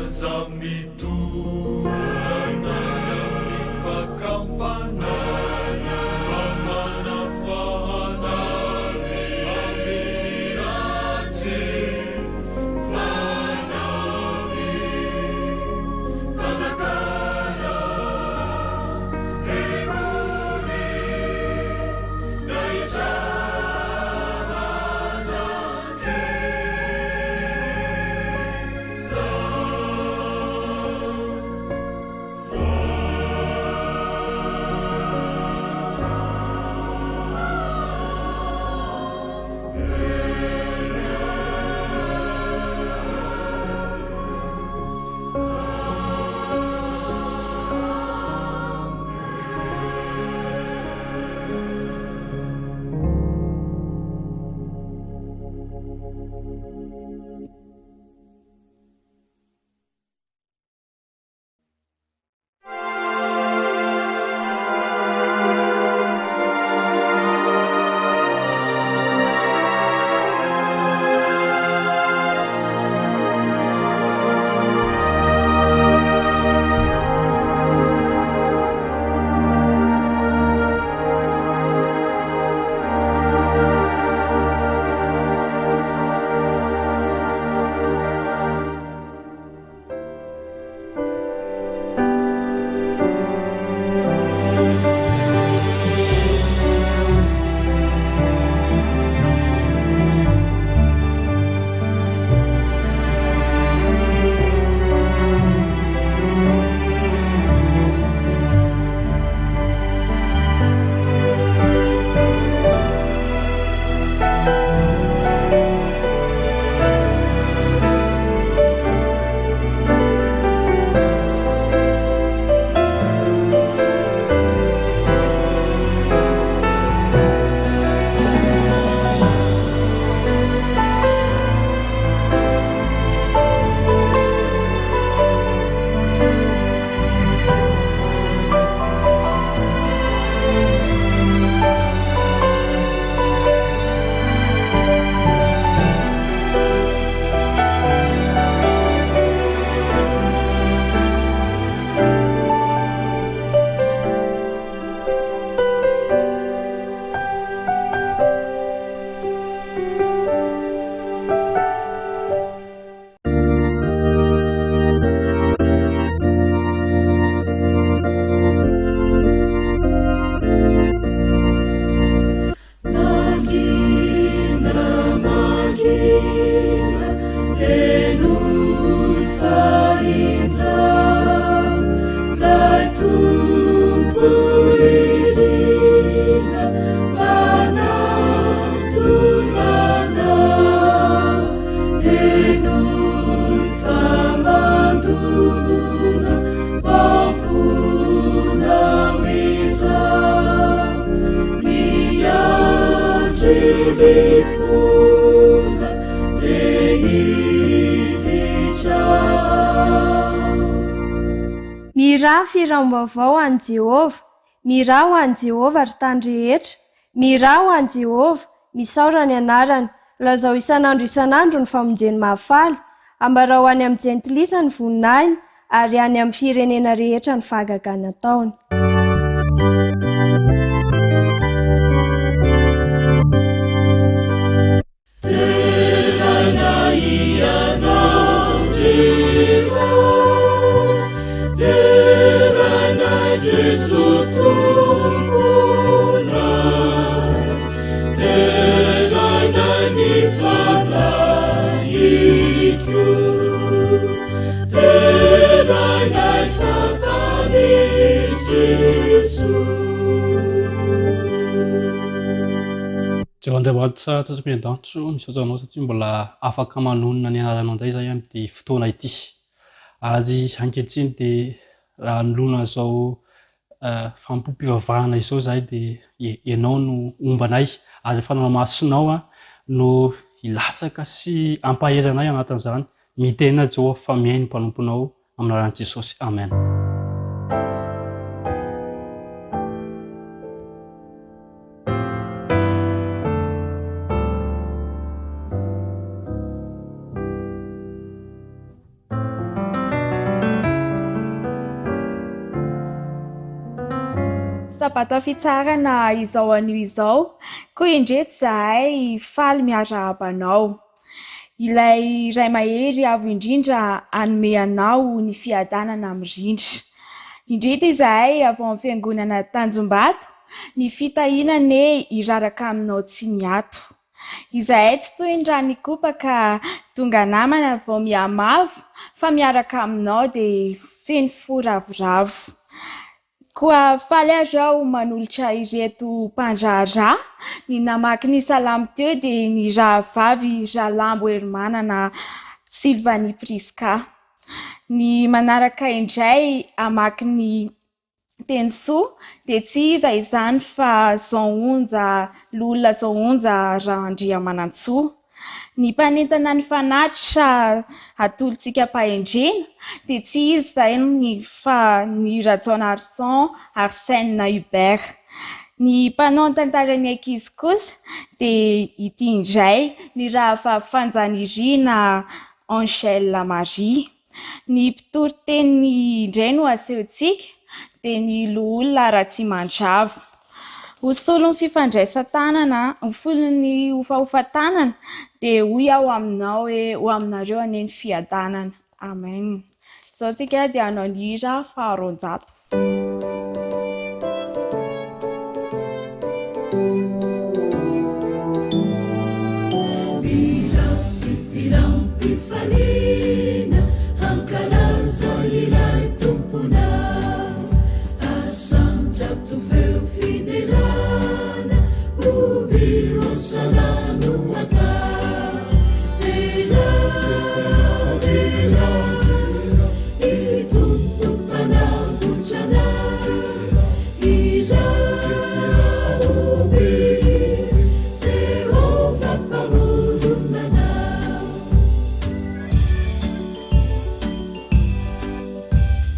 Aza mitondra anay amin'ny fakam-panahy, fa manafahana amin'ny ratsy fanahy. Fanjakana eny ambony nahitra Mangina, mangina, henoy fa injao 'Lay Tompo irina manatona anao. Henoy fa mandona am-ponao izao. Miandry mifona te hiditra ao. Mihirà fihiram-baovao ho an'i Jehovah, mihirà ho an'i Jehovah, ry tany rehetra. Mihirà ho an'i Jehovah, misaora ny anarany. Lazao isan'andro isan'andro ny famonjeny mahafaly. Ambarao any amin'ny jentilisa ny voninahiny, ary any amin'ny firenena rehetra ny fahagagana ataony. Deraina Ianao ry Ray, deraina Jeso Tomponay, deraina ny Fanahiko, deraina Fampandry Jeso. Jehovah Andriamanitra Tompo Miadanto, misaotra Anao satria mbola afaka manonona ny anaranao indray izahay amin'ity fotoana ity. Ary ankehitriny dia raha anoloana an'izao fanompoam-pivavahana izao izahay dia Ianao no homba anay ary ny Fanahy Masinao no hilatsaka sy hampahery anay anatin'izany. Mitenena Jehovah fa mihaino ny mpanomponao Amin'ny anaran'i Jesosy, amen. Sabata fitsaharana izao anio izao, koa indreto izahay faly miarahaba anao. Ilay Ray Mahery Avo Indrindra hanome anao ny fiadanana mirindra. Indreto izahay avy ao amin'ny Fiangonana Tanjombato, ny fitahiana anie hiraraka aminao tsy miato. Izahay tsy toy ny ran'Ikopa ka tonga namana vao mihamavo fa miaraka aminao dia feno fo ravoravo. Koa faly ary aho manolotra ireto mpandraharaha, ny namaky ny salamo teo dia ny rahavavy Ralambo Herimanana Sylvanie Prisca. Ny manaraka indray hamaky ny teny soa dia tsy iza izany fa Jean Onja, Loholona Jean Onja Randriamanantsoa. Ny mpanentana ny fanatitra atolotsika am-pahendrena dia tsy iza izay fa ny Rajaonarison Arsène Hubert. Ny mpanao ny tantaran'ny ankizy kosa dia ity indray, ny rahavavy Fanjanirina Angèle Marie. Ny mpitory teny indray no asehontsika dia ny Loholona Ratsimandrava. Ho solon'ny fifandraisan-tanana, ho solon'ny hofahofa-tanana dia hoy aho aminao hoe ho aminareo anie ny fiadanana. Amen. Izao tsika dia hanao ny hira faharoanjato. Mirafipilam-pifaliana hankalaza ilay Tomponao. Asandrato feo fiderana, hoby hosana no atao. Derao, derao, ny Tompo Mpanavotra anay. Hirao, hoby, Jehovah Mpamorona anao.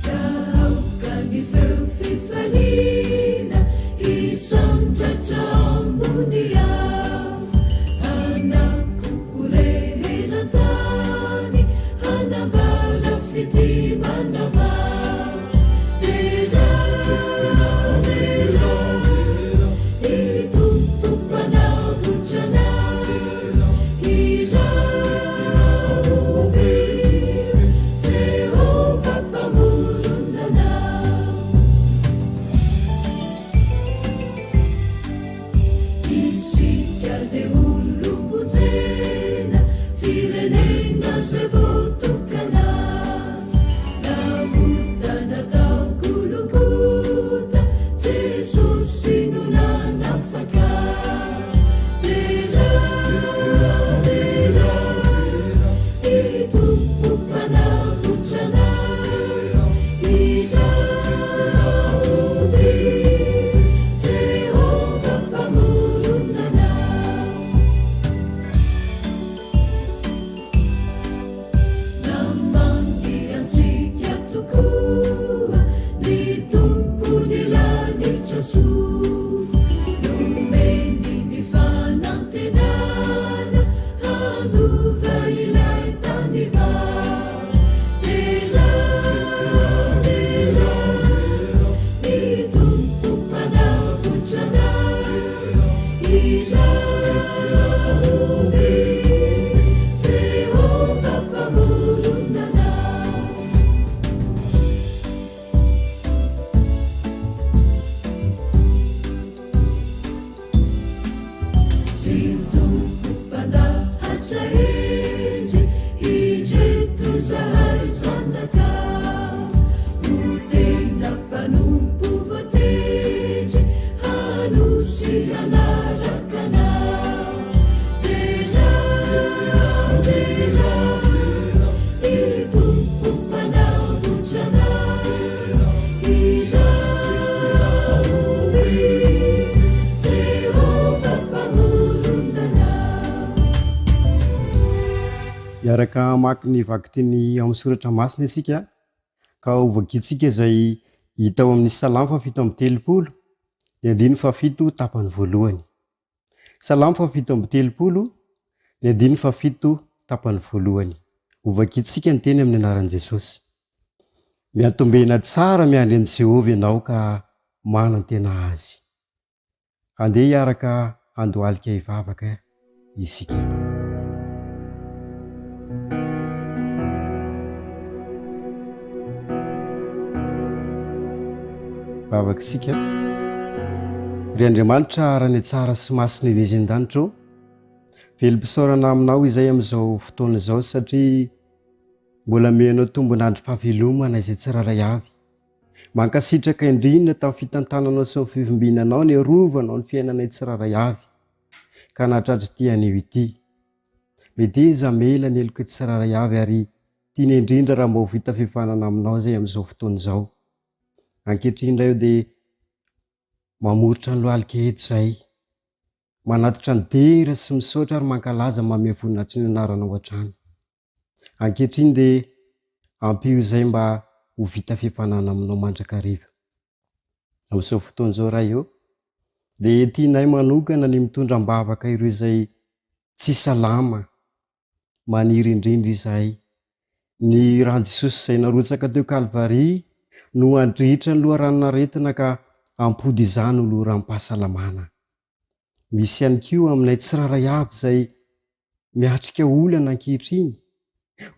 Ka aoka ny feo fifaliana hisandratra ambony avo, hanako ho re eran-tany, hanambara fitia manambara. Derao, derao, ny Tompo Mpanavotra anay. Hirao, hoby, Jehovah Mpamorona anao. Isika dia olom-ponjena, firenena izay voatokana. Navotana tao Gologota, Jesosy no nanafaka. Derao, derao, ny Tompo Mpanavotra anay. Hirao, hoby, Jehovah Mpamorona anay. Namangy antsika tokoa ny Tompon'ny lanitra soa. Nomeny ny fanantenana handova ilay tany vao. Derao, derao, ny Tompo Mpanavotra anay. Hirao, hoby, Jehovah Mpamorona anay. Ry Tompo Mpandahatra hendry, indreto izahay zanakao. Ho tena mpanompo voatendry, hanosy hanaraka Anao. Derao, derao, ny Tompo Mpanavotra anay. Hirao, hoby, Jehovah Mpamorona anao. Hiaraka hamaky ny vakiteny ao amin'ny soratra masina isika ka hovakintsika izay hita ao amin'ny Salamo fahafito amby telopolo, ny andininy fahafito tapany voalohany. Salamo fahafito amby telopolo, ny andininy fahafito tapany voalohany. Hovakintsika ny teny amin'ny anaran'i Jesosy. Miantombena tsara miandry an'i Jehovah ianao ka. manantena Azy. Handeha hiaraka handohalika hivavaka isika. Vavaka isika. Ry Andriamanitra Rany tsara sy masina eny an-danitra ô, velom-pisaorana aminao izay amin'izao fotoana izao satria mbola omenao tombon'androm-pahavelomana izay tsirairay avy. Mankasitraka indrindra tamin'ny fitantananao sy ny fivimbinanao niarovanao ny fiainanay tsirairay avy ka nahatratra ity anio ity. Meteza hamela ny heloka tsirairay avy ary tiana indrindra raha mba ho vita fihavanana aminao izay amin'izao fotoana izao. Ankehitriny indray dia mamoritra ny lohalika eto izahay. Manatitra ny dera sy misaotra ary mankalaza manome voninahitry ny anaranao hatrany. Ankehitriny dia ampio izay mba ho vita fifanana aminao mandrakariva. Amin'izao fotoana izao Ray ô, dia tianay manokana ny mitondra am-bavaka ireo izay tsy salama, maniry indrindra izahay. Ny ran'i Jesosy izay narotsaka teo Kalvary no handritra ny loharanon'aretina ka hampody izany ho loharanom-pahasalamana. Misy ihany koa aminay tsirairay avy izay miatrika olana ankehitriny,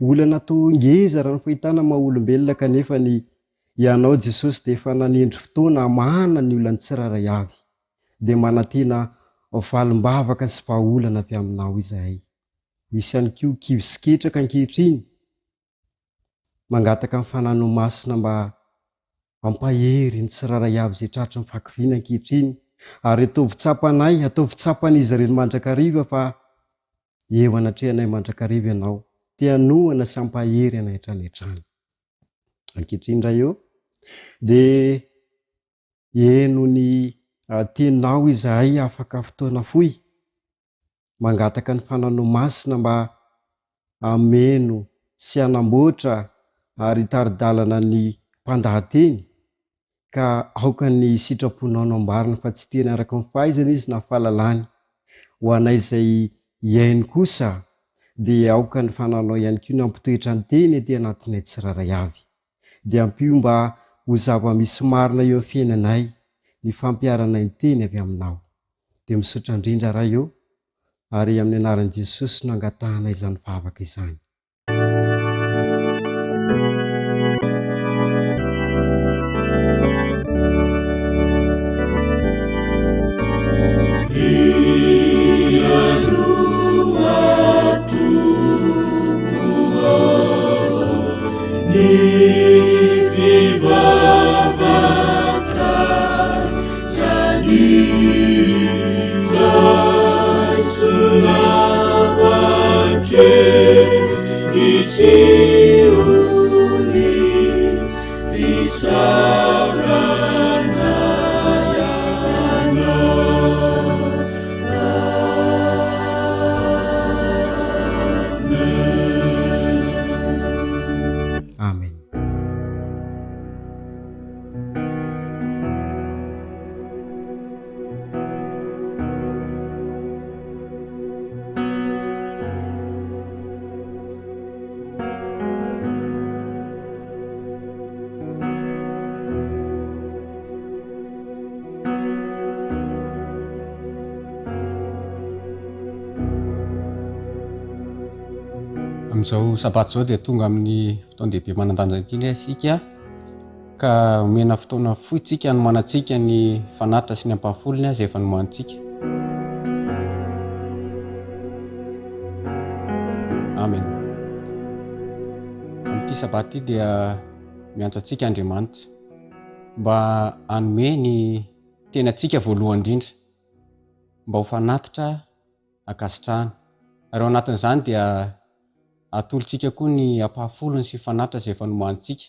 olana toa ngeza raha ny fahitana maha olombelona kanefa ny Ianao Jesosy dia efa nanendry fotoana hamahana ny olan'ny tsirairay avy. Dia manantena valim-bavaka sy vahaolana avy aminao izahay. Misy ihany koa kivy sy ketraka ankehitriny, mangataka ny Fanahinao Masina mba hampahery ny tsirairay avy izay tratry ny fahakiviana ankehitriny, ary ataovy tsapanay, ataovy tsapan'izy ireny mandrakariva fa eo anatrehanay mandrakariva Ianao, te hanohana sy hampahery anay hatrany hatrany. Ankehitriny indray eo, dia heno ny teninao izahay afaka fotoana fohy, mangataka ny Fananao Masina mba hameno sy hanamboatra ary hitari-dalana ny mpandahateny, ka aoka ny sitraponao no ambarany fa tsy teny araka ny fahaizany izy na fahalalany. Ho anay izay hihaino kosa dia aoka ny Fananao ihany koa no hampitoetra ny teny aty anatinay tsirairay avy. Dia ampio mba ho zava-misy marina eo amin'ny fiainanay ny fampiharanay ny teny avy aminao. Dia misaotra indrindra Ray ô, ary amin'ny anaran'i Jesosy no angatahana izany vavaka izany. Amen. Amin'izao sabata izao dia tonga amin'ny fotoan-dehibe manan-danja indrindra isika ka omena fotoana fohy tsika hanomanantsika ny fanatitra sy ny ampahafolony izay efa nomanintsika. Amen. Amin'ity sabata ity dia miantso antsika Andriamanitra mba hanome ny tenantsika voalohany indrindra mba ho fanatitra ankasitrahana. Ary ao anatin'izany dia atolotsika koa ny ampahafolony sy fanatitra izay efa nomanintsika.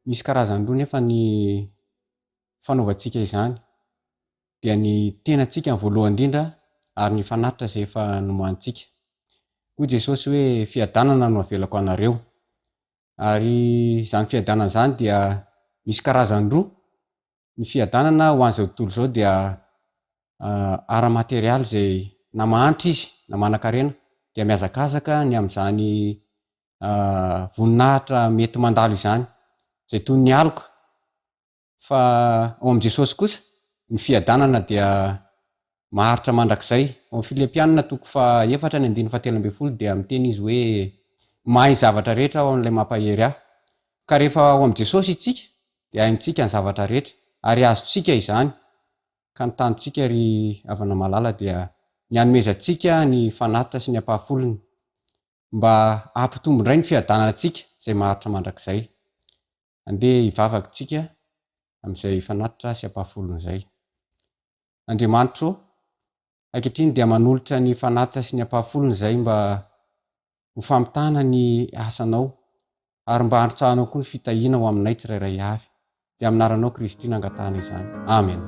Misy karazany roa nefa ny fanaovantsika izany, dia ny tenantsika ny voalohany indrindra ary ny fanatitra izay efa nomanintsika. Hoy Jesosy hoe fiadanana no avelako anareo. Ary izany fiadanana izany dia misy karazany roa, ny fiadanana ho an'izao tontolo izao dia ara-materialy izay na mahantra izy na manankarena dia mihazakazaka ny amin'izany voninahitra mety mandalo izany, izay toy ny aloka. Fa ao amin'i Jesosy kosa, ny fiadanana dia maharitra mandrakizay. Ao amin'ny Filipiana toko fahaefatra ny andininy fahatelo ambin'ny folo dia miteny izy hoe, Mahay ny zavatra rehetra aho amin'ilay mampahery ahy. Ka rehefa ao amin'i Jesosy isika dia haintsika ny zavatra rehetra ary azontsika izany. Ka ny tanjontsika ry havana malala dia ny hanomezantsika ny fanatitra sy ny ampahafolony mba hampitombo indray ny fiadanantsika izay maharitra mandrakizay. Andeha hivavaka isika amin'izay fanatitra sy ampahafolony izay. Andriamanitro ô, ankehitriny dia manolotra ny fanatitra sy ny ampahafolony izay mba ho famitana ny asanao ary mba handrotsahanao koa ny fitahiana ho aminay tsirairay avy. Dia amin'ny anaranao Kristy no angatahana izany. Amen.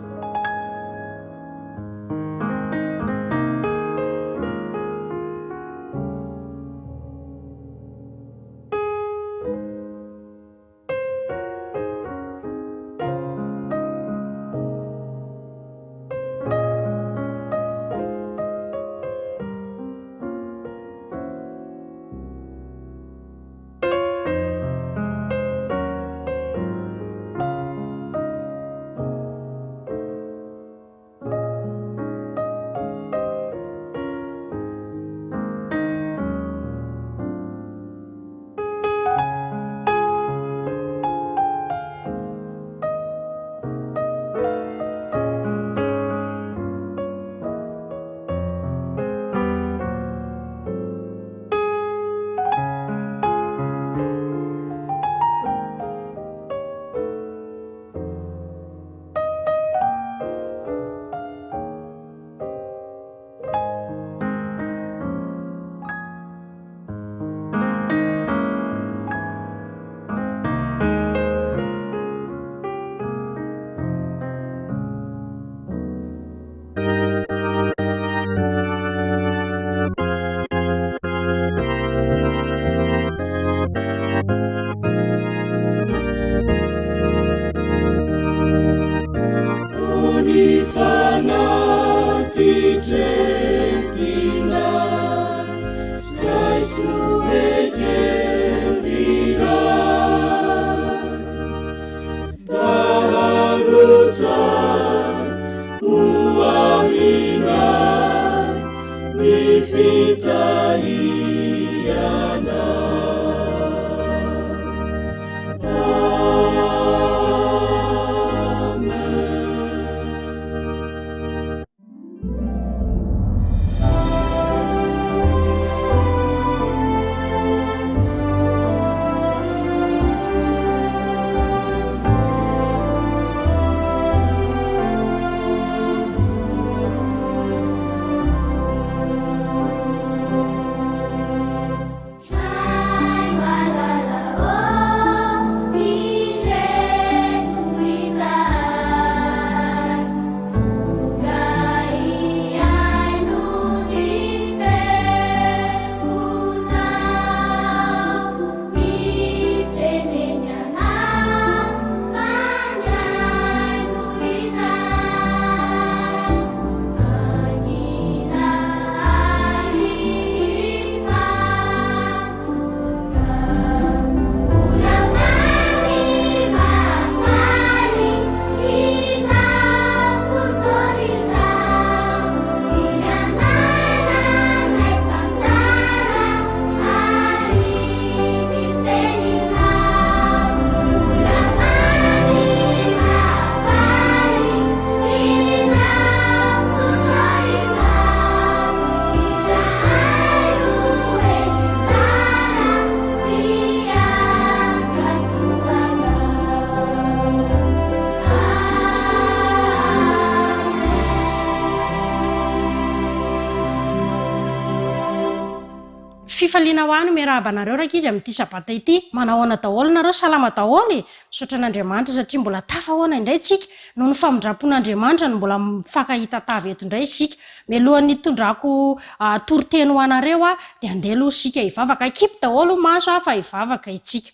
Fifaliana ho ahy no miarahaba anareo rankizy amin'ity sabata ity. Manao ahoana daholo nareo? Salama daholo e! Misaotra an'Andriamanitra satria mbola tafahoana indray tsika. Noho ny famindram-pon'Andriamanitra no mbola mifankahita tava eto indray isika. Mialohan'ny hitondrako toriteny ho anareo aho dia andeha aloha isika hivavaka. Akipy daholo ny maso fa hivavaka isika.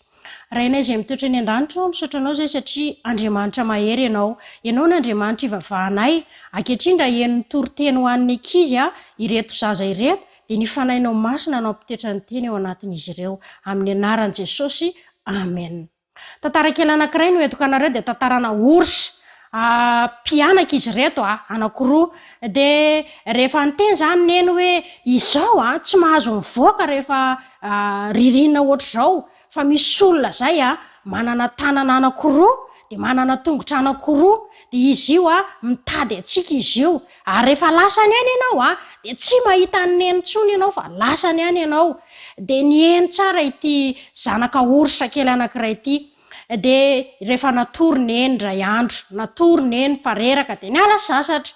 Rainay izay mitoetra eny an-danitra ô, misaotra Anao izay satria Andriamanitra mahery Ianao. Ianao no Andriamanitra ivavahanay. Ankehitriny raha heno ny toriteny ho an'ny ankizy ireto zaza ireto dia ny Fanahinao Masina no hampitoetra ny teny ao anatin'izy ireo. Amin'ny anaran'i Jesosy, Amen. Tantara kely anankiray no entiko anareo dia tantarana ours mpianaka izy ireto a, anankiroa. Dia rehefa niteny izany Neny hoe izao a, tsy mahazo mivoaka rehefa ririnina ohatr'izao fa misy olona izay a, manana tanana anankiroa dia manana tongotra anankiroa dia izy io a, mitady antsika izy io ary rehefa lasany any ianao a, dia tsy mahita an'i Neny intsony ianao fa lasany any ianao. Dia niheno tsara ity zanaka ours kely anankiray ity. Dia rehefa natory Neny indray andro, natory Neny fa reraka dia niala sasatra.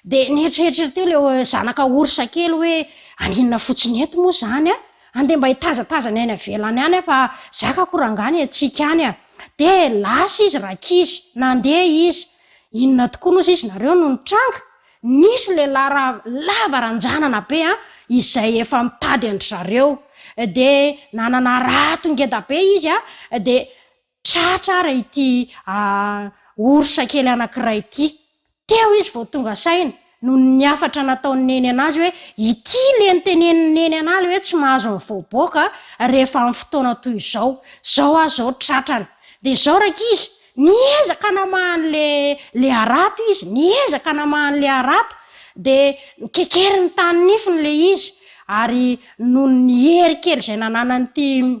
Dia nieritreritra teo ilay zanaka ours kely hoe haninona fotsiny eto moa izany a? Andeha mba hitazatazana any ivelany any aho fa zakako rangahy ny antsika any a! Dia lasa izy rankizy, nandeha izy. Inona tokoa no sisa nareo no nitranga? Nisy lehilahy lava ranjanana be an, izay efa mitady an-dry zareo. Dia nanana harato ngeda be izy an, dia tratra ary ity ours kely anankiray ity. Teo izy vao tonga saina, noho ny hafatra nataon'i Neny anazy hoe ity le notenenin'i Neny anah le hoe tsy mahazo mivoaboaka rehefa amin'ny fotoana toy izao. Izao aho izao tratrany. Dia izao rankizy, Niezaka namaha an'le le harato izy, niezaka namaha an'le harato, dia nokekeriny tany nifiny le izy, ary noho ny hery kely izay nananan'ity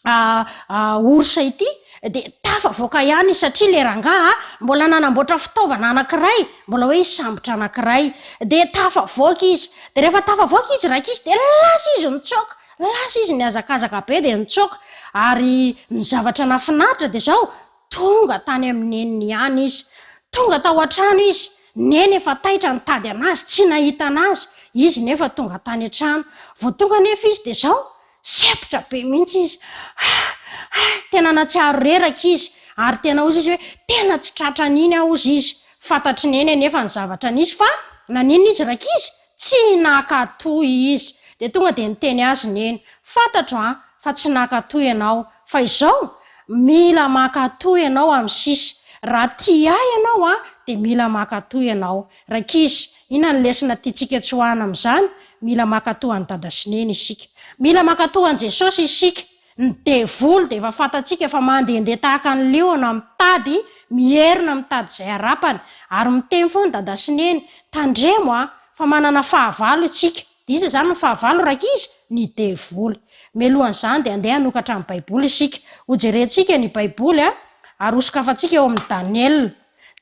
ours ity dia tafavoaka ihany izy satria le rangahy mbola nanamboatra fitaovana anankiray, mbola hoe hisambotra anankiray, dia tafavoaka izy, dia rehefa tafavoaka izy rankizy dia lasa izy nitsoaka, Lasa izy nihazakazaka be dia nitsoaka, ary ny zavatra nahafinaritra dia izao, tonga tany amin'i Neniny ihany izy. Tonga tao an-trano izy, Neny efa taitra nitady an'azy, tsy nahita an'azy, izy nefa tonga tany an-trano. Vao tonga anefa izy dia izao, sempotra be mihitsy izy. Ah! Ah! Tena nahatsiaro reraka izy, ary tena hozy izy hoe, tena tsy tratran'iny aho hozy izy. Fantatr'i Neny anefa ny zavatra nisy fa naninona izy rankizy? Tsy naka tohy izy. Dia tonga dia niteny azy Neny, Fantatro an, fa tsy naka tohy ianao. Fa izao, mila maka tohy ianao amin'ny sisa. Raha tia ahy ianao an, dia mila maka tohy ianao. Rankizy, inona ny lesona tiantsika tsoahina amin'izany? Mila maka tohy an'i Dada sy Neny isika. Mila maka tohy an'i Jesosy isika. Ny devoly dia efa fantatsika fa mandehandeha tahaka ny liona mitady, mierona mitady izay harapany. Ary miteny foana dada sy neny, tandremo a, fa manana fahavalo isika. Dia iza izany ny fahavalo rankizy? Ny devoly. Mialohan'izany dia andeha hanokatra ny baiboly isika. Hojerentsika ny baiboly a, ary hosokafantsika eo amin'ny Daniela.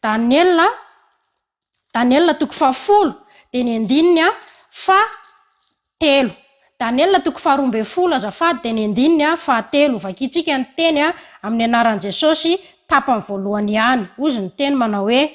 Daniela, Daniela toko fahafolo dia ny andininy faha telo. Daniela toko faharoa ambin'ny folo azafady dia ny andininy fahatelo. Vakintsika ny teny amin'ny anaran'i Jesosy tapany voalohany ihany. Hozy ny teny manao hoe,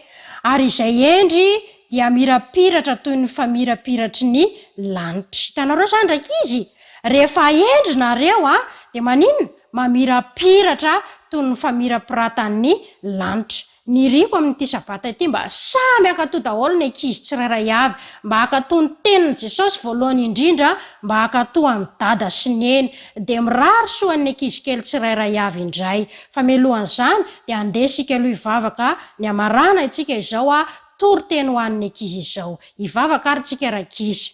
Ary izay hendry dia hamirapiratra toy ny famirapiratry ny lanitra. Hitanareo izany rankizy? Rehefa hendry nareo dia maninona? Mamirapiratra toy ny famirapiratan'ny lanitra. Niriko amin'ity sabata ity mba samy hankatò daholo ny ankizy tsirairay avy, mba hankatò ny tenin'i Jesosy voalohany indrindra, mba hankatò an'i Dada sy Neny. Dia mirary soa an'ny ankizy kely tsirairay avy indray. Fa mialohan'izany dia andeha isika aloha hivavaka ny hamarana itsika izao toriteny ho an'ny ankizy izao. Hivavaka ary tsika rankizy.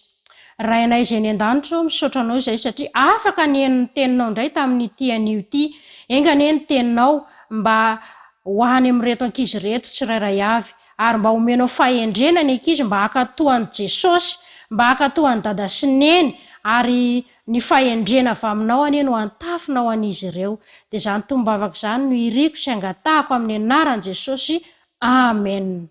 Rainay izay any an-danitra ô, misaotra Anao izahay satria afaka niheno ny Teninao indray tamin'ity anio ity. Enga anie ny Teninao mba ho any amin'ireto ankizy ireto tsirairay avy, ary mba omenao fahendrena ny ankizy mba hankatò an'i Jesosy, mba hankatò an'i Dada sy Neny, ary ny fahendrena avy Aminao anie no hantafinao an'izy ireo. Dia izany tombam-bavaka izany no iriko sy angatahako amin'ny anaran'i Jesosy. Amen.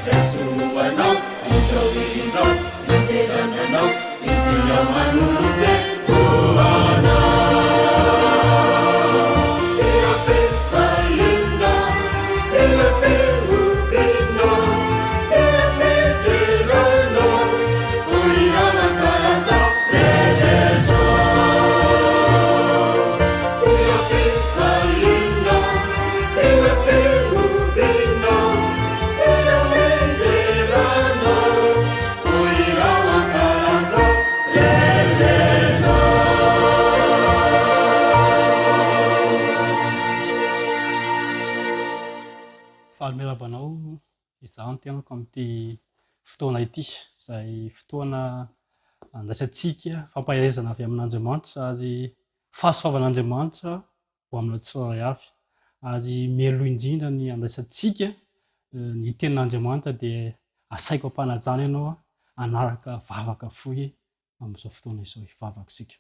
Raiso ho anao izao izao Fiderana anao Ity aho manolo-tena ho anao Hiram-pifaliana Hiram-pihobiana Hiram-piderana Ho hira mankalaza Jesoa Hiram-pifaliana Hiram-pihobiana Hiram-piderana Ho hira mankalaza Jesoa Faly miarahaba anao izaho ny tenako amin'ity fotoana ity, izay fotoana andraisantsika fampaherezana avy amin'Andriamanitra ary fahasoavan'Andriamanitra ho aminao tsirairay avy. Ary mialoha indrindra ny handraisantsika ny tenin'Andriamanitra dia asaiko am-panajana ianao hanaraka vavaka fohy amin'izao fotoana izao. Hivavaka isika.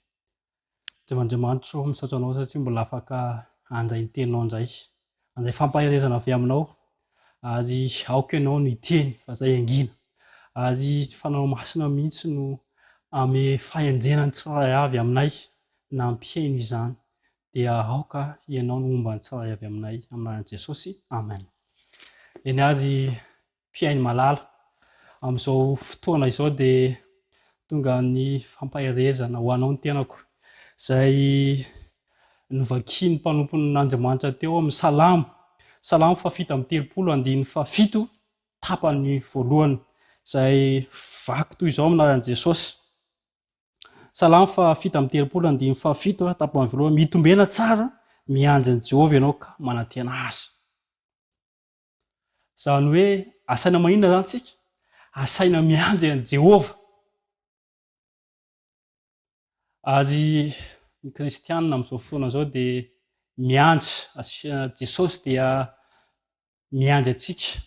Jehovah Andriamanitra ô, misaotra Anao satria mbola afaka handray ny Teninao indray, handray fampaherezana avy Aminao, ary aoka Ianao no hiteny fa izay hangina. Ary Fanahy Masina mihitsy no ame fahendrena ny tsirairay avy aminay na mpihaino izany. Dia aoka Ianao no homba ny tsirairay avy aminay, amin'ny anaran'i Jesosy. Amen. Eny ary mpihaino malala. Amin'izao fotoana izao dia tonga ny fampaherezana ho anao ny tenako, izay novakian'ny mpanompon'Andriamanitra teo amin'ny Salamo, Salamo fahafito amby 30 andininy fahafito, tapany voalohany, izay vaky toy izao amin'ny anaran'i Jesosy. Salamo fahafito amby 30 andininy fahafito, tapany voalohany, Mitombena tsara miandry an'i Jehovah ianao ka manantena azy. Izany hoe asaina maninona izany isika? Asaina miandry an'i Jehovah. Ary ny kristianina amin'izao fotoana izao dia miandry, Jesosy dia miandry antsika.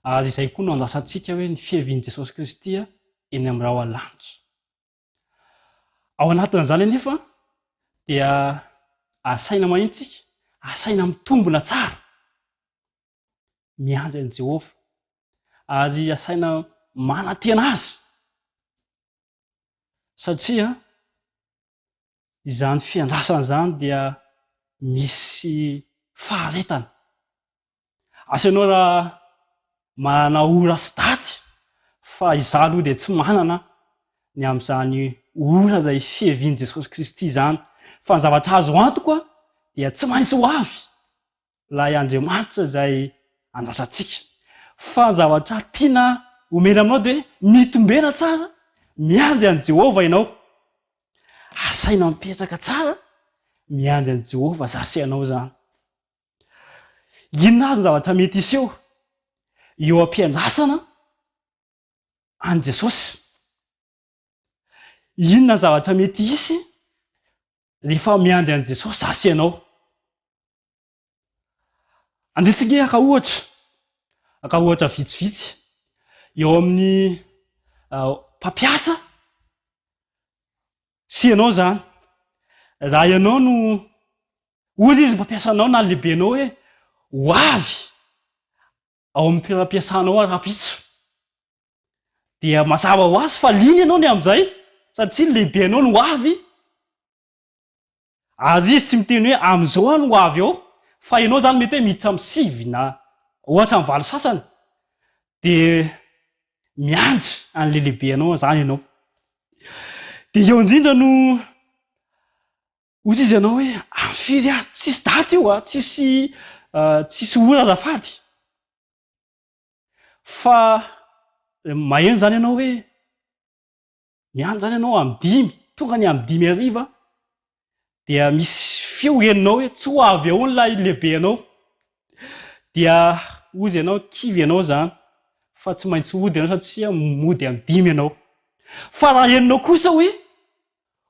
Ary izay koa no andrasantsika hoe ny fiavian'i Jesosy Kristy eny amin'ny rahona lanitra. Ao anatin'izany anefa dia asaina maninona isika? Asaina mitombina tsara. Miandry an'i Jehovah. Ary asaina manantena azy. Satria izany fiandrasana izany dia misy faharetana. Asa ianao raha manana ora sy daty fa izaho aloha dia tsy manana ny amin'izany ora izay fiavian'i Jesosy Kristy izany fa ny zavatra azo antoka dia tsy maintsy ho avy ilay Andriamanitra izay andrasantsika. Fa ny zavatra tiana omena aminao dia mitombena tsara, miandry an'i Jehovah ianao. Asaina mipetraka tsara, miandry an'i Jehovah za sy ianao izany. Inona ary ny zavatra mety hiseho eo am-piandrasana an'i Jesosy? Inona ny zavatra mety hisy rehefa miandry an'i Jesosy za sy ianao? Andeha tsika haka ohatra, haka ohatra vitsivitsy eo amin'ny mpampiasa sy ianao izany. Raha ianao no Hoy izy mpampiasa anao na lehibenao hoe ho avy ao amin'ny toeram-piasanao aho rahampitso. Dia mazava ho azy fa liana ianao ny amin'izay satria ny lehibenao no ho avy. Ary izy tsy miteny hoe amin'izao aho no ho avy ao fa ianao izany mety hoe miditra amin'ny sivy na ohatra amin'ny valo sasany dia miandry an'ilay lehibenao izany ianao. Dia eo indrindra no Hoy izy ianao hoe amin'ny firy aho? Tsisy daty io a, tsisy tsisy ora azafady. Fa maheno izany ianao hoe miandry izany ianao amin'ny dimy, tonga ny amin'ny dimy hariva dia misy feo henonao hoe tsy ho avy eo ilay lehibe anao. Dia hozy ianao, kivy ianao izany fa tsy maintsy hody ianao satria mody amin'ny dimy ianao. Fa raha henonao kosa hoe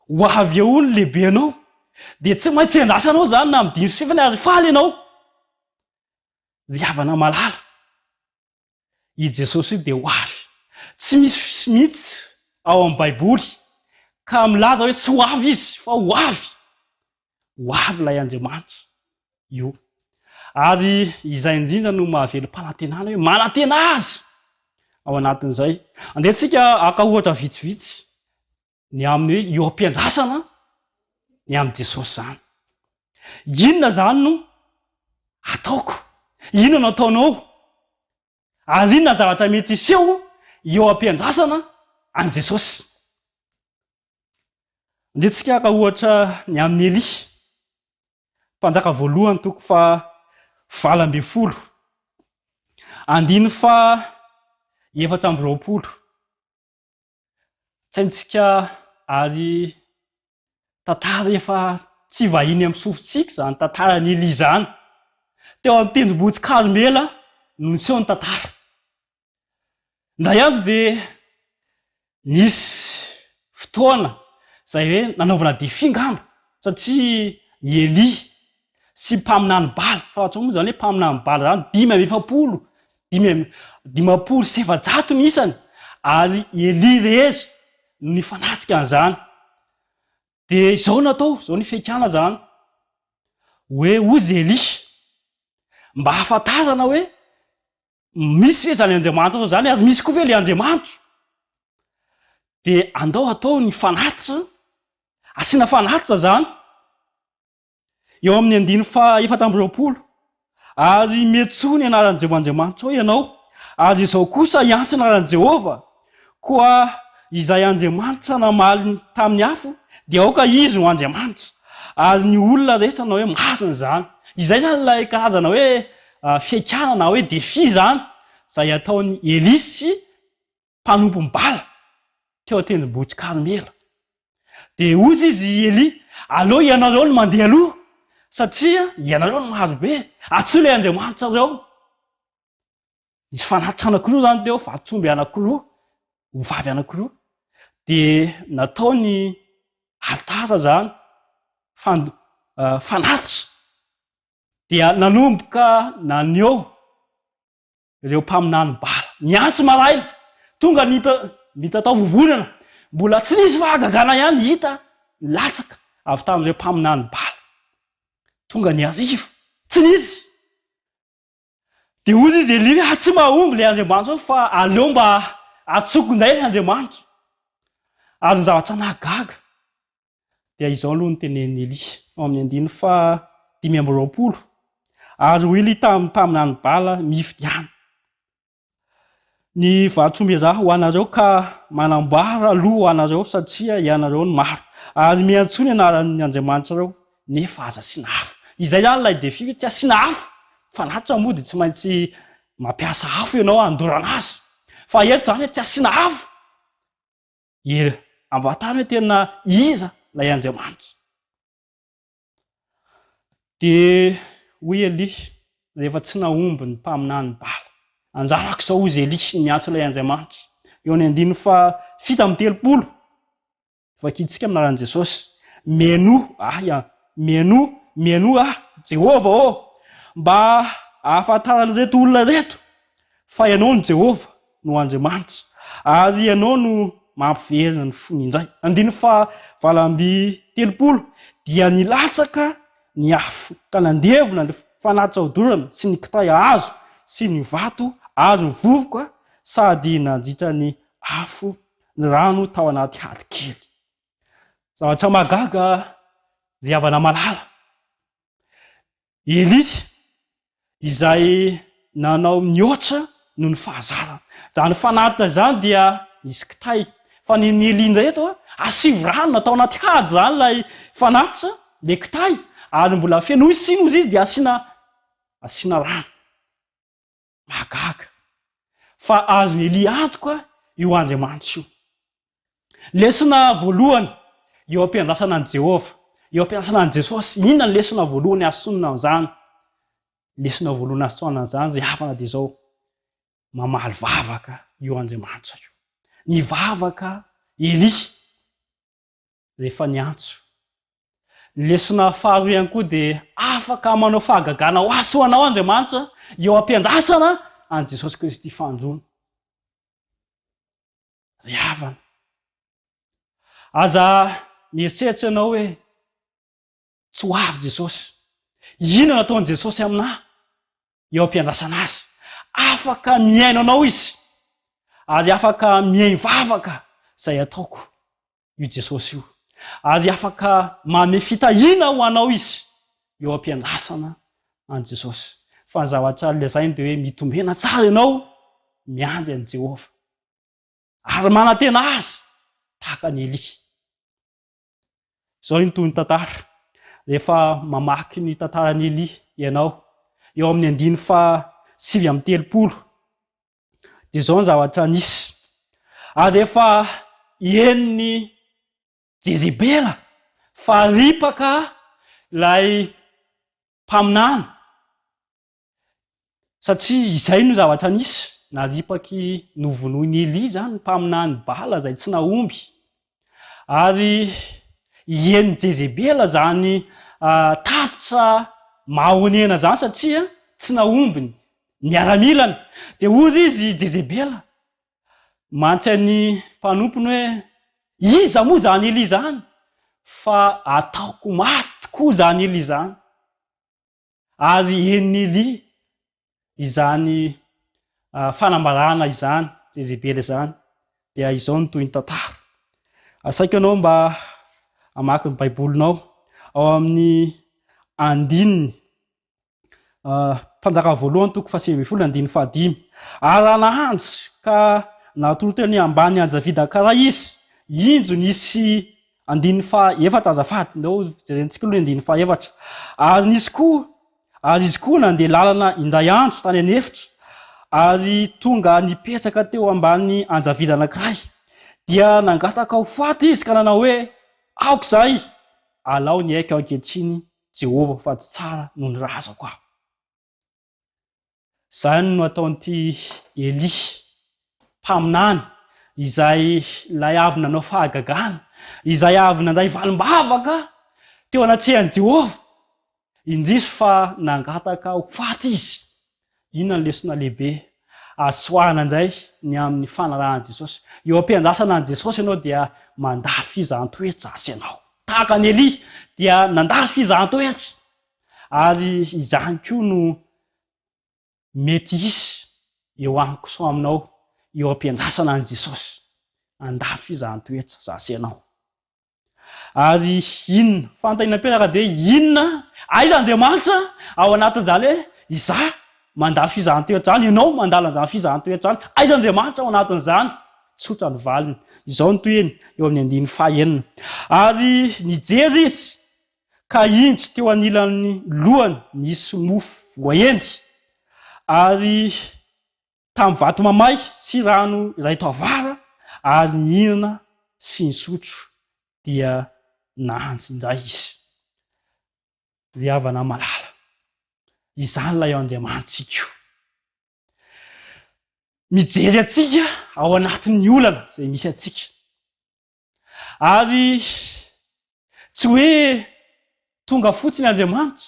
Ho avy eo ny lehibenao, dia tsy maintsy andrasanao izany na amin'ny dimy sy fefany ary faly ianao. Ry havana malala, i Jesosy io dia ho avy. Tsy misy mihitsy ao amin'ny Baiboly ka milaza hoe tsy ho avy izy fa ho avy. Ho avy ilay Andriamanitra io. Ary izay indrindra no mahavelom-panantenana hoe manantena azy. Ao anatin'izay. Andeha tsika haka ohatra vitsivitsy ny amin'ny hoe eo am-piandrasana ny amin'i Jesosy izany. Inona izany no ataoko? Inona no ataonao? Ary inona zavatra mety hiseho eo am-piandrasana an'i Jesosy? Andeha tsika haka ohatra ny amin'i Elia. Mpanjaka voalohany toko faha 18, andininy faha 24. Tsaintsika ary tantara efa tsy vahiny amin'ny sofintsika izany tantaran'i Elia izany. Teo amin'ny tendrombohitr'i Karmela no niseho ny tantara. Indray andro dia nisy fotoana izay hoe nanaovana défi angamba satria i Elia sy mpaminany Bala, fantatrao moa izany hoe mpaminany Bala izany 45, 455 ny isany ary i Elia irery no nifanatrika an'izany. Dia izao no atao, izao ny fihaikana izany, hoe hozy Elia mba hahafantarana hoe Misy ve izany Andriamanitra izany ary misy koa ve ilay Andriamanitro? Dia andao atao ny fanatitra, asiana fanatitra izany eo amin'ny andiny faha 24. Ary miantsoa ny anaran'i Jehovah Andriamanitrao ianao, ary izao kosa hiantso ny anaran'i Jehovah, koa izay Andriamanitra namaly tamin'ny afo, dia aoka izy ho Andriamanitra. Ary ny olona rehetra nanao hoe masina izany. Izay izany ilay karazana hoe fihaikana na hoe défi izany izay ataon'i Elia sy mpanompon'i Bala teo an-tendrombohitr'i Karmela. Dia hoy izy Elia, aleo ianareo no mandeha aloha, satria ianareo no maro be, antsoy ilay Andriamanitrareo. Nisy fanatitra anankiroa izany teo, vatsomby anankiroa, ovavy anankiroa. Dia natao ny alitara izany, fan- fanatitra. Dia nanomboka naneho ireo mpaminany Bala. Niantso maraina, tonga ny mitatao vovonana, mbola tsy nisy fahagagana ihany hita nilatsaka avy tamin'ireo mpaminany Bala. Tonga ny hariva, tsy nisy. Dia hoy izy Elia hoe, tsy mahomby ilay Andriamanitra ao fa aleo mba atsoko indray ilay Andriamanitra. Ary ny zavatra nahagaga dia izao aloha no tenenin'i Elia ao amin'ny andininy faha 25, Ary hoy Elia tamin'ny mpaminany Bala, Mifidiana ny vatsomiraha ho anareo ka manamboara aloha ho anareo satria ianareo no maro, ary miantsoa ny anaran'ny andriamanitrareo nefa aza asiana afo. Izay izany ilay défi hoe tsy asiana afo, fanatitra moa dia tsy maintsy mampiasa afo ianao handorana azy, fa eto izany hoe tsy asiana afo. Ela ambatany hoe tena iza ilay Andriamanitra. Dia hoy Elia, rehefa tsy nahomby ny mpaminany Bala, Anjarako izao, hoy Elia, ny miantso ilay Andriamanitra. Eo amin'ny andininy faha 37. Vakintsika amin'ny anaran'i Jesosy. Mihainoa ahy an, mihainoa, mihainoa ahy, Jehovah ô, mba hahafantaran'ireto olona ireto fa Ianao no Jehovah, no Andriamanitra, ary Ianao no mampiverina ny fony indray. Andininy faha 38, Dia nilatsaka ny afo ka nandevona ny fanatitra hodorana sy ny kitay hazo sy ny vato ary ny vovoka sady nandritra ny afo ny rano tao anaty hady kely. Zavatra mahagaga ry havana malala. Elia izay nanao mihoatra noho ny fahazarana. Izany fanatitra izany dia nisy kitay. Fa ny ny Elia indray eto, asivo rano natao anaty hady izany ilay fanatitra, ilay kitay, ary mbola fenoy siny hozy izy dia asiana asiana rano. Mahagaga fa azon'i Elia antoka io Andriamanitra io. Lesona voalohany eo am-piandrasana an'i Jehovah, eo am-piandrasana an'i Jesosy, inona ny lesona voalohany azo tsoanina amin'izany? Lesona voalohany azo tsoanina amin'izany ry havana dia izao, mamaly vavaka io Andriamanitra io. Nivavaka Elia. rehefa niantso. Ny lesona faharoa ihany koa dia afaka manao fahagagana ho ahy sy ho anao Andriamanitra eo am-piandrasana an'i Jesosy Kristy fahandroana. Ry havana, aza mieritreritra ianao hoe tsy ho avy Jesosy. Inona no ataon'i Jesosy aminà eo am-piandrasana azy? Afaka mihaino anao Izy. Ary afaka mihaino vavaka izay ataoko io Jesosy io. Ary afaka manome fitahiana ho anao Izy eo am-piandrasana an'i Jesosy. Fa ny zavatra lazainy dia hoe mitombena tsara ianao miandry an'i Jehovah. Ary manantena Azy tahaka an'i Elia. Izao ny tohin'ny tantara, rehefa mamaky ny tantaran'i Elia ianao, eo amin'ny andininy faha 39, dia izao ny zavatra nisy. Ary rehefa henon'i Jezebela fa ripaka ilay mpaminany, Satria izay no zavatra nisy, naripaky novonoin'i Elia izany ny mpaminany Bala izay tsy nahomby. Ary henon'i Jezebela izany tatitra mahonena izany satria tsy nahomby ny miaramilany. Dia hozy izy Jezebela mantsy an'ny mpanompony hoe, Iza moa izany Elia izany? Fa ataoko maty tokoa izany Elia izany. Ary henon'i Elia izany fanambarana izany, Jezebela izany, dia izao no tohin'ny tantara. Asaiko ianao mba hamaky ny Baibolinao ao amin'ny andininy Mpanjaka voalohany toko faha-19 andininy fahadimy. Ary raha nahandry ka natoro teny ambany anjavida kara izy, injo nisy Andininy faha efatra azafady, ndao jerentsika aloha ny andininy faha efatra. Ary nisy koa, ary izy koa nandeha lalana indray andro tany an'efitra, ary tonga nipetraka teo ambany anjavidy anankiray. Dia nangataka ho faty izy ka nanao hoe, Aoka izay! Alao ny aiko ankehitriny, Jehovah, fa tsy tsara noho ny razako aho. Izany no ataon'ity Elia, mpaminany, izay ilay avy nanao fahagagana, izay avy nandray valim-bavaka teo anatrehan'i Jehovah. Indrisy fa nangataka ho faty izy. Inona ny lesona lehibe azo tsoahina indray ny amin'ny fanarahan'i Jesosy? Eo am-piandrasana an'i Jesosy ianao dia mandalo fizahan-toetra asa ianao. Tahaka an'i Elia dia nandalo fizahan-toetra. Ary izany koa no mety hisy eo amiko sy aminao eo am-piandrasana an'i Jesosy handalo fizahan-toetra za sy ianao. Ary inona, fanontaniana mipetraka dia inona, aiza Andriamanitra ao anatin'izany hoe izaho mandalo fizahan-toetra izany, ianao mandalo an'izany fizahan-toetra izany, aiza Andriamanitra ao anatin'izany? Tsotra ny valiny. Izao no tohiny eo amin'ny andininy fahenina. Ary nijery izy Ka indro teo anilan'ny lohany nisy mofo voaendy, ary tamin'ny vato mamay sy rano iray tavara, ary nihinana sy nisotro, dia nandry indray izy. Ry havana malala, izany ilay Andriamanitsika io. Mijery antsika ao anatin'ny olana izay misy antsika. Ary tsy hoe tonga fotsiny Andriamanitra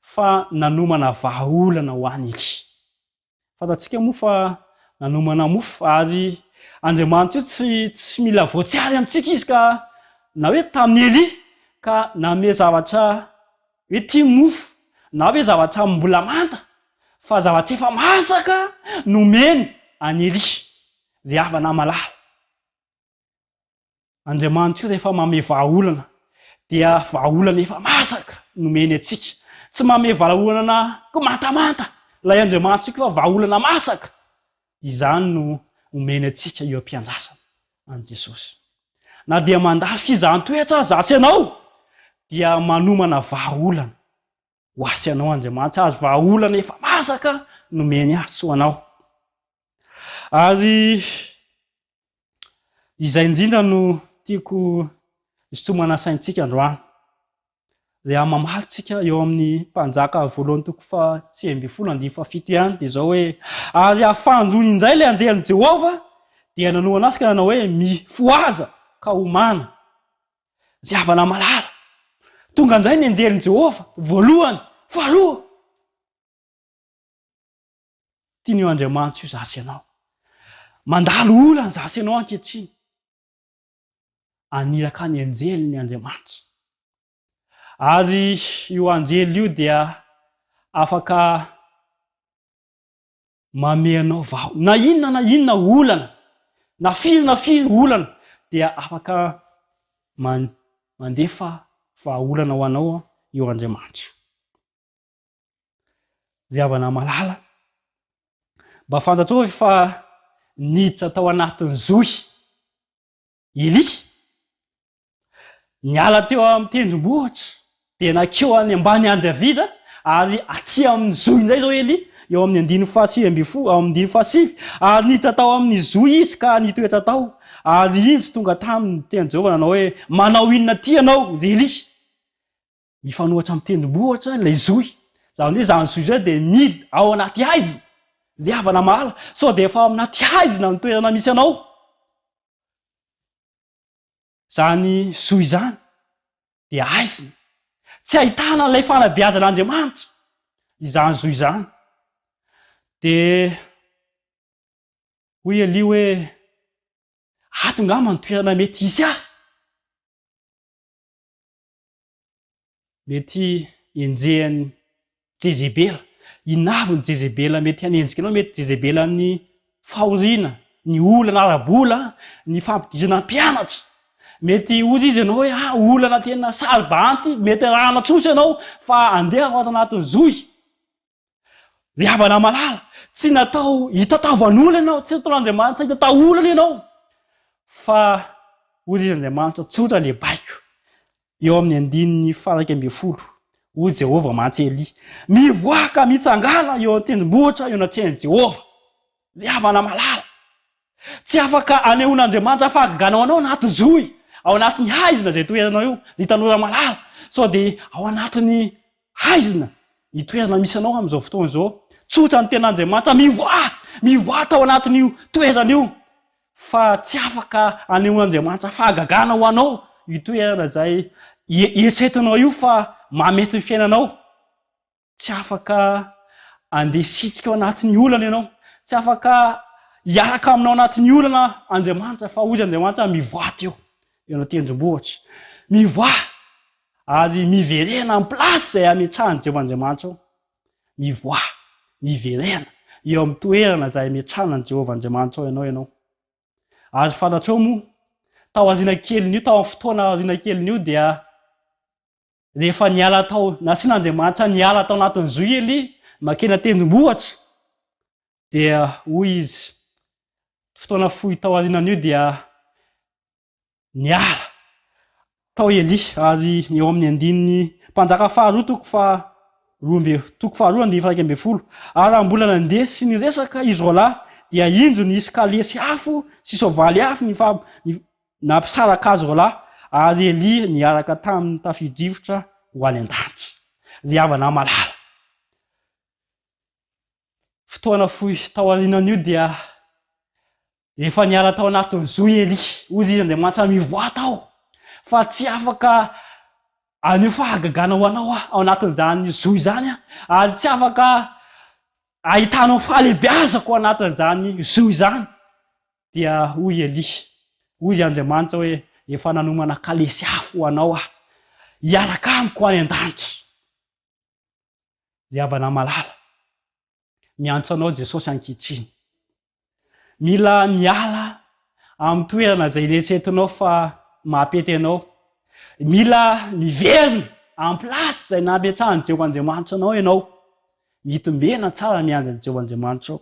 fa nanomana vahaolana ho an'i Elia. Fantatsika moa fa nanomana mofo ary Andriamanitra io tsy tsy mila voatsiary amintsika izy ka na hoe tamin'i Elia ka nanome zavatra hoe tia mofo na hoe zavatra mbola manta fa zavatra efa masaka nomeny an'i Elia. Ry havana malala. Andriamanitra io rehefa manome vahaolana dia vahaolana efa masaka nomeny antsika. Tsy manome vahaolana kimantamanta ilay Andriamanitsika fa vahaolana masaka. Izany no omeny antsika eo am-piandrasana an'i Jesosy. Na dia mandalo fizahan-toetra aza aza ianao dia manomana vahaolana ho ahy sy anao Andriamanitra ary vahaolana efa masaka nomeny ahy sy ho anao. Ary izay indrindra no tiako hisintomana saintsika androany. Rehefa mamaly tsika eo amin'ny mpanjaka voalohany toko faha 19 andininy faha-7 ihany dia izao hoe ary ahafahan-drony indray ilay anjelin'i Jehovah dia nanohana azy ka nanao hoe mifohaza ka homana. Ry havana malala, tonga indray ny anjelin'i Jehovah voalohany, faharoa. Tian'io Andriamanitra io za sy ianao. Mandalo olana za sy ianao ankehitriny. Aniraka ny anjeliny Andriamanitra. Ary io anjely io dia afaka mamehy anao vaho. Na inona na inona olana. Na firy na firy olana dia afaka mandefa vahaolana ho anao io Andriamanitra io. Ry havana malala, mba fantatrao ve fa niditra tao anatin'ny zohy Elia? Niala teo amin'ny tendrombohitra dia nankeo any ambany Anjavida ary aty amin'ny zohy indray izao Elia, eo amin'ny andininy fahasivy ambin'ny folo, ao amin'ny andininy fahasivy, ary niditra tao amin'ny zohy izy ka nitoetra tao, ary indro tonga taminy ny tenin'i Jehovah nanao hoe, Manao inona aty ianao, ry Elia? Mifanohitra amin'ny tendrombohitra ilay zohy. Izany hoe izany zohy izany dia midy ao anaty haizina. Ry havana mahala, sao dia efa ao anaty haizina ny toerana misy anao? Izany zohy izany dia haizina. Tsy ahitana an'ilay fanabeazan'Andriamanitra izany zohy izany. Dia hoy Elia hoe, ato angamba ny toerana mety hisy ahy. Mety henjehan'i Jezebela. Inona avy ny Jezebela mety hanenjika anao? Mety Jezebelan'ny fahoriana, ny olana ara-bola, ny fampidirana mpianatra. Mety hozy izy ianao hoe ah, olana tena saro-bahana ity, mety arahana trosa ianao fa andeha ao anatin'ny zohy. Ry havana malala, tsy natao hitataovan'olona ianao, tsy nataon'Andriamanitra hitatao olona ianao, fa hoy izy Andriamanitra tsotra le baiko eo amin'ny andininy faha-11, hoy Jehovah mantsy Elia, mivoaha ka mitsangàna eo an-tendrombohitra eo anatrehan'i Jehovah. Ry havana malala, tsy afaka anehoan'Andriamanitra fahagagana ho anao anaty zohy, ao anatin'ny haizina izay toeranao io, ry tanora malala, sao dia ao anatin'ny haizina ny toerana misy anao amin'izao fotoana izao. Tsotra ny tenin'Andriamanitra, mivoaha! Mivoaha tao anatin'io toerana io, fa tsy afaka anehoan'Andriamanitra fahagagana ho anao io toerana izay eritreretinao io fa mahamety ny fiainanao. Tsy afaka andeha hisitrika ao anatin'ny olana ianao. Tsy afaka hiaraka aminao anatin'ny olana Andriamanitra fa hoy Andriamanitra mivoaha teo eo an-tendrombohitra. Mivoaha ary miverena amin'ny place izay ametrahan'i Jehovah Andriamanitra ao. Mivoaha, miverena eo amin'ny toerana izay ametrahana an'i Jehovah Andriamanitra ao ianao ianao. Ary fantatrao moa, tao aoriana kelin'io, tao amin'ny fotoana aoriana kelin'io dia Rehefa niala tao, nasian'Andriamanitra niala tao anatin'ny zohy Elia, makena tendrombohitra, dia hoy izy, fotoana fohy tao aorianan'io dia niala tao Elia, ary eo amin'ny andininy Mpanjaka faharoa toko faha roa amby toko faharoa andininy faha 11, ary raha mbola nandeha sy niresaka izy roalahy, dia indro nisy kalesy afo sy soavaly afo nifa Nampisaraka azy roalahy, ary Elia niaraka tamin' ny tafio-drivotra ho any an-danitra. Ry havana malala, fotoana fohy taorian'io dia efa niala tao anatin'ny zohy Elia. Hoy izy, Andriamanitra, mivoaha tao, fa tsy afaka haneho fahagagana ho anao aho ao anatin'izany zohy izany aho, ary tsy afaka ahitanao fahalehibeazako ao anatin'izany zohy izany. Dia hoy Elia, Hoy Andriamanitra hoe, Efa nanomana kalesy afo ho anao aho, hiaraka amiko any an-danitra. Ry havana malala, miantso anao Jesosy ankehitriny. Mila miala amin'ny toerana izay eritreretinao fa maha-pety anao. Mila miverina amin'ny place izay nametrahan'i Jehovah Andriamanitra anao ianao. Mitombena tsara miandry an'i Jehovah Andriamanitrao.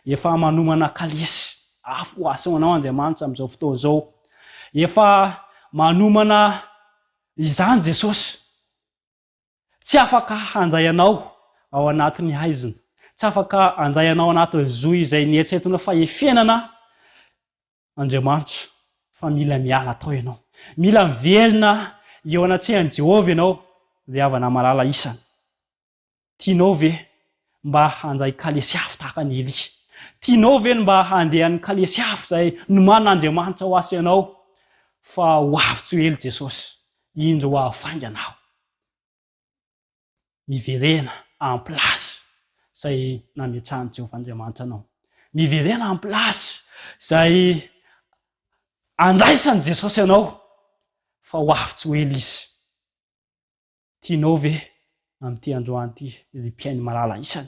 Efa manomana kalesy afo ho aseho anao Andriamanitra amin'izao fotoana izao. Efa manomana izany Jesosy. Tsy afaka handray anao ao anatin'ny haizina. Tsy afaka handray anao anatin'ny zohy izay nieritreretinao fa efenana Andriamanitra fa mila miala tao ianao. Mila miverina eo anatrehan'i Jehovah ianao, ry havana malala isany. Tianao ve mba handray kalesy afo tahaka an'i Elia? Tianao ve ny mba handeha amin'ny kalesy afo izay nomanin'Andriamanitra ho ahy sy ianao? Fa ho avy tsy ho ela Jesosy. Indro ho avy faingana aho. Miverena en place izay nametrahan'i Jehovah Andriamanitra anao. Miverena en place izay andraisan'i Jesosy anao fa ho avy tsy ho ela Izy. Tianao ve amin'ity androany ity, ry mpihaino malala isany,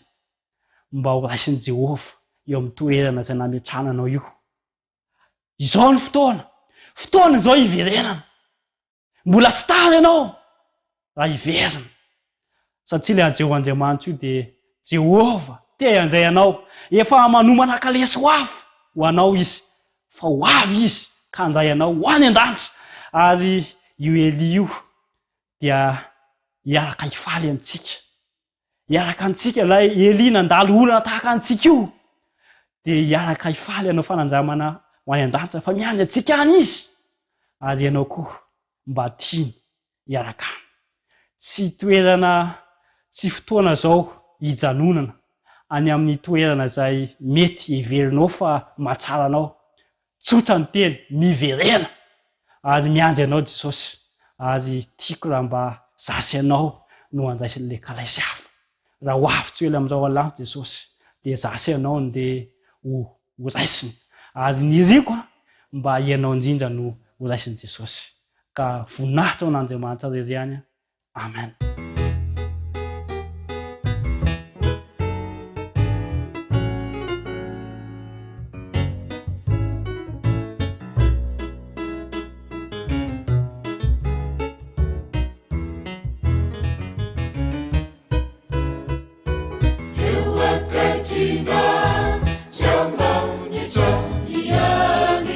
mba ho raisin'i Jehovah eo amin'ny toerana izay nametrahana anao io? Izao ny fotoana. Fotoana izao hiverenana. Mbola tsy tara ianao raha hiverina. Satria ilay Jehovah Andriamanitra io dia Jehovah te handray anao. Efa manomana kalesy ho avy ho anao Izy. Fa ho avy Izy ka handray anao ho any an-danitra. Ary io Elia io dia hiaraka hifaly amintsika. Hiaraka amintsika ilay Elia nandalo olana tahaka antsika io dia hiaraka hifaly hanao fanandramana ho any an-danitra fa miandry antsika any izy ary ianao koa mba tiany hiaraka any. Tsy toerana tsy fotoana izao hijanonana any amin'ny toerana izay mety heverinao fa mahatsara anao. Tsotra ny teny, miverena! Ary miandry anao Jesosy, ary tiako raha mba za sy ianao no handraisin'ilay kalaisy afo. Raha ho avy tsy ho ela amin'izao alanto Jesosy, dia za sy ianao ndeha ho ho raisiny. Ary ny iriko an, mba ianao indrindra no ho raisin'i Jesosy. Ka voninahitra ho an'Andriamanitra irery ihany an. Amen. Eo akaikinao tsy ambany ihany.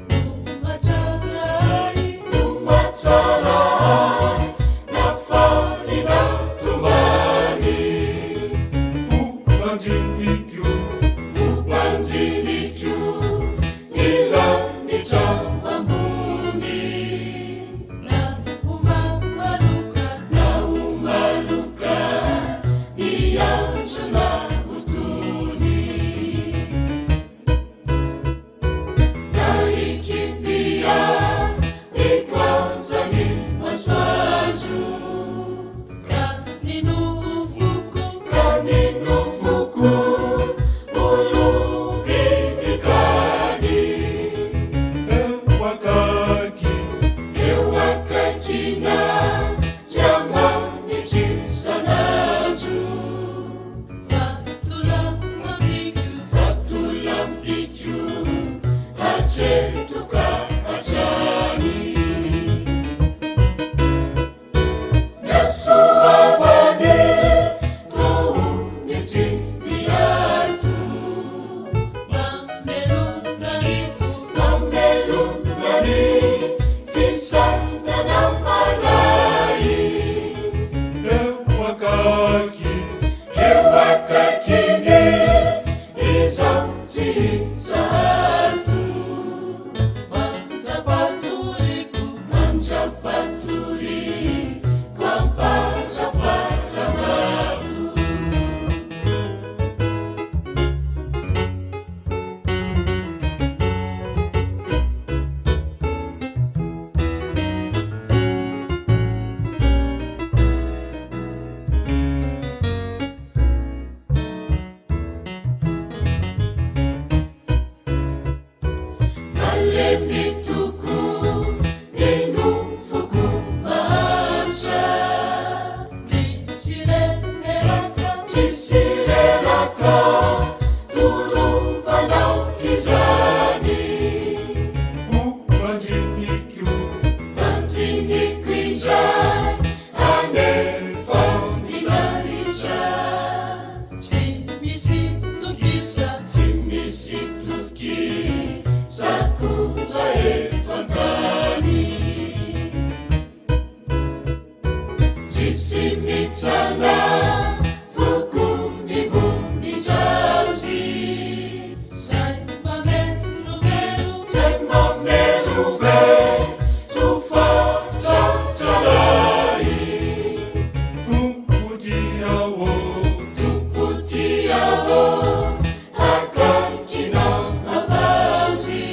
No mahatsara ahy, no mahatsara ahy, na faly na tomany. Ho banjiliko, ho banjiliko, ny lanitra ambony. Na ho maloka, na ho maloka, ny andro na ho tony. Na hikipia ny kwanzan'ny masoandro. Ka ny nofoko, ka ny nofoko, ho lovin'ny tany. Eo akaiky, eo akaikinao, tsy amanitry isan'andro. Vatolampiko, vatolampiko, hatreto ka hatrany. Malemy tokoa ny nofoko mahantra. Tsisy reraka, tsisy reraka, torovanao izany. Ho banjiniko, banjiniko indray, anefa mila ritra. Tsy misy tokisa, tsy misy toky, sakura eto an-tany. Tsisy mitsanga foko ny vonindraozy. Zay mamerovero, zay mamerovero fa tratranay. Tompo tia ô, Tompo tia ô, akaikinao havaozy.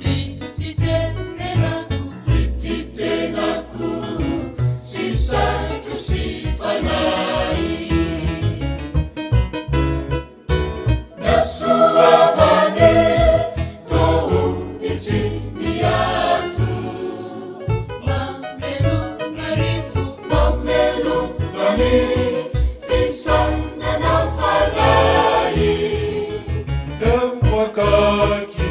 Ity tenako, ity tenako, sy saiko sy fanahy. Nasoavany toa tsy miato. Mamelona ny fo, mamelona ny fisainana fanahy. Eo akaiky.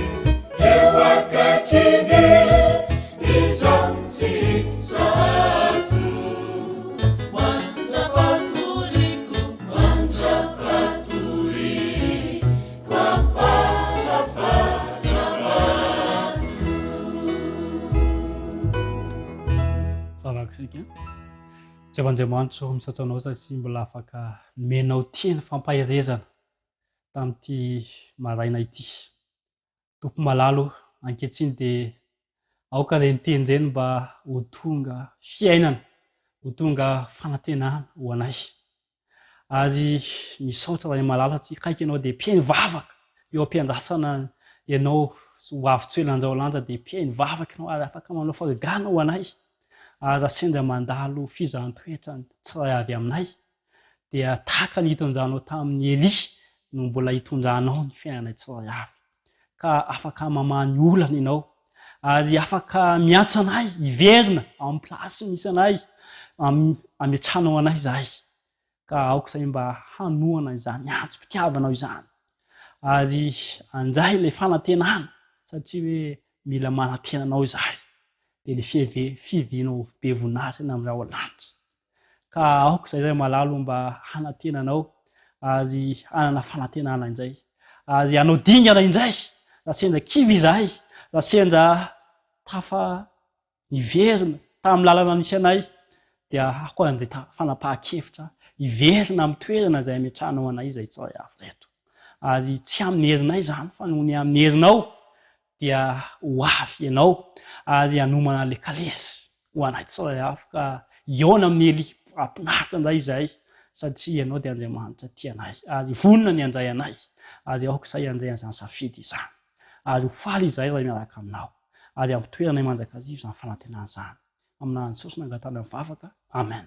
isika. Jehovah Andriamanitra ô, misaotra Anao satria mbola afaka nomenao teny fampaherezana tamin'ity maraina ity. Tompo malala ô, ankehitriny dia aoka ireny teny ireny mba ho tonga fiainana, ho tonga fanantenana ho anay. Ary misaotra Ray malala tsy kaiky ianao dia mpihaino vavaka eo am-piandrasana ianao ho avy tsy ho ela andraolanja dia mpihaino vavaka ianao ary afaka manao fahagagana ho anay ary raha sendra mandalo fizahan-toetra ny tsirairay avy aminay dia tahaka ny hitondranao tamin'i Elia no mbola hitondranao ny fiainanay tsirairay avy ka afaka mamaha ny olana ianao ary afaka miantso anay hiverina amin'ny place misy anay ametrahanao anay izahay ka aoka izay mba hanohana izany antsom-pitiavanao izany ary handray ilay fanantenana satria hoe mila manantena anao izahay dia ilay fieve fiavianao be voninahitra eny amin'ny rahona lanitra Ka aoka izay ray malala o mba hanantena anao ary hanana fanantenana indray ary hanao dingana indray raha sendra kivy izahay, raha sendra tafa niverina tamin'ny lalana nisy anay dia aoka handray fanapahan-kevitra hiverina amin'ny toerana izay ametrahanao anay izay tsirairay avy ireto. Ary tsy amin'ny herinay izany fa noho ny amin'ny herinao dia ho avy ianao ary hanomana ilay kalesy ho anay tsirairay avy ka hihaona amin'i Elia. Hampinaritra indray izahay satria ianao dia Andriamanitra tia anay ary vonona ny handray anay ary aoka izahay handray an'izany safidy izany ary ho faly izahay raha miaraka aminao ary hampitoeranay mandrakariva izany fanantenana izany. Amin'ny anaran'i Jesosy no angatahana ny vavaka. Amen.